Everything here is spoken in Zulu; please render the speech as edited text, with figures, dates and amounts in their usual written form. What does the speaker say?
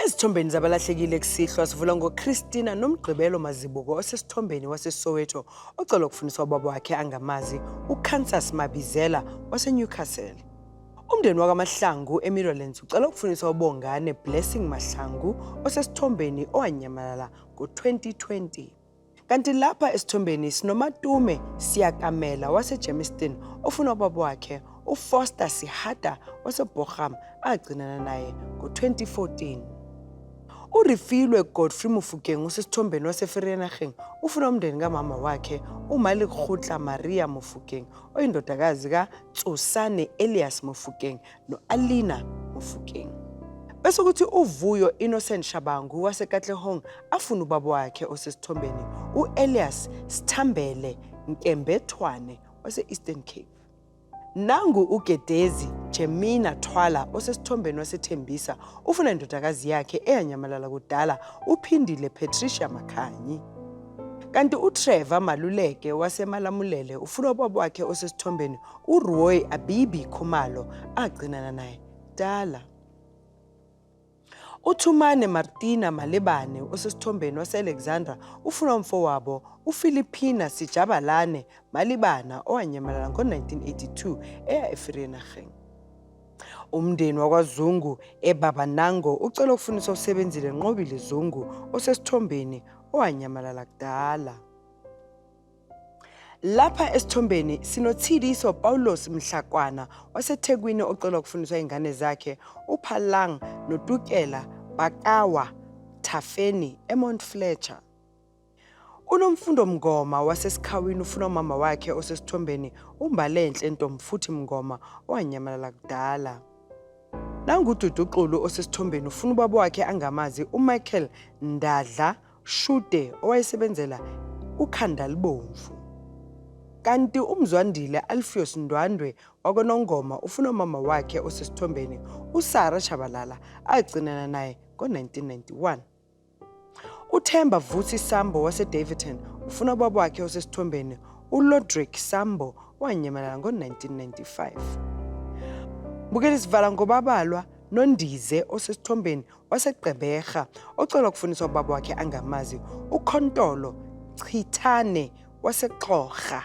Ezithombeni zabalahlekile kusihlwa sivula ngoChristina Nomgqibelo Mazibuko osesithombeni waseSoweto ocela ukufundiswa ubaba wakhe angamazi uKansas Mabizela waseNewcastle. Umndeni wakaMahlangu eMidlands ucela ukufundiswa uBongane Blessing Mahlangu osesithombeni owanyamalala ngo-2020. Kanti lapha esithombeni sinoMatume Siyakamela waseGermiston ofuna ubaba wakhe uFoster Sihata waseBochum agcinana naye ngo-2014. URefilwe Godfrey Mofokeng osesithombeni waseVereeniging ufuna umndeni kamama wakhe uMalikgotla Maria Mofokeng oyindodakazi kaTsosane Elias Mofokeng no-Alina Mofokeng. Bese kuthi uVuyo Innocent Shabangu waseKatlehong afune ubaba wakhe osesithombeni u-Elias Sithambele Nkembethwane wase-Eastern Cape. Nangu uGedezi Jemina Thwala osesithombeni waseThembisa ufuna indodakazi yakhe eyanyamalala kudala uPhindile Patricia Makhanyi. Kanti uTrevor Maluleke waseMalamulele ufuna ubaba wakhe osesithombeni uRoy Abibi Khumalo agcinana naye kudala. UThumane Martina Malebane osesithombeni wase-Alexandra ufuna umfowabo uFilipina Sijabalane Malibana owanyamalala ngo-1982 eya eVereeniging. Umndeni wakwaZungu eBabanango ucela ukufuniswa uSebenzile Nqobile Zungu osesithombeni owanyamalala kudala. Lapha esithombeni sinoTshidiso Paulos Mhlakwana waseThekwini ocela ukufundiswa ingane zakhe uPhalang noTukela Bakawa Thafeni eMount Fletcher. UNomfundo Mngoma waseSikhawini ufuna umama wakhe osesithombeni uMbalenhle Ntomfuthi Mngoma owanyamalala kudala. NanguDudu Xulu osesithombeni ufuna ubaba wakhe angamazi uMichael Ndadla Shude owayesebenzela uKhandalibomvu. Kanti uMzwandile Alpheus Ndwandwe wakoNongoma ufuna umama wakhe osesithombeni uSara Shabalala agcinana naye ngo-1991. UThemba Vusi Sambo waseDaveyton ufuna ubaba wakhe osesithombeni uLodrick Sambo owanyamalala ngo-1995. Bukela isivala ngobabalwa noNdize osesithombeni waseGqeberha ocela ukufuniswa ubaba wakhe angamazi uKhontolo Chithane waseXhorha.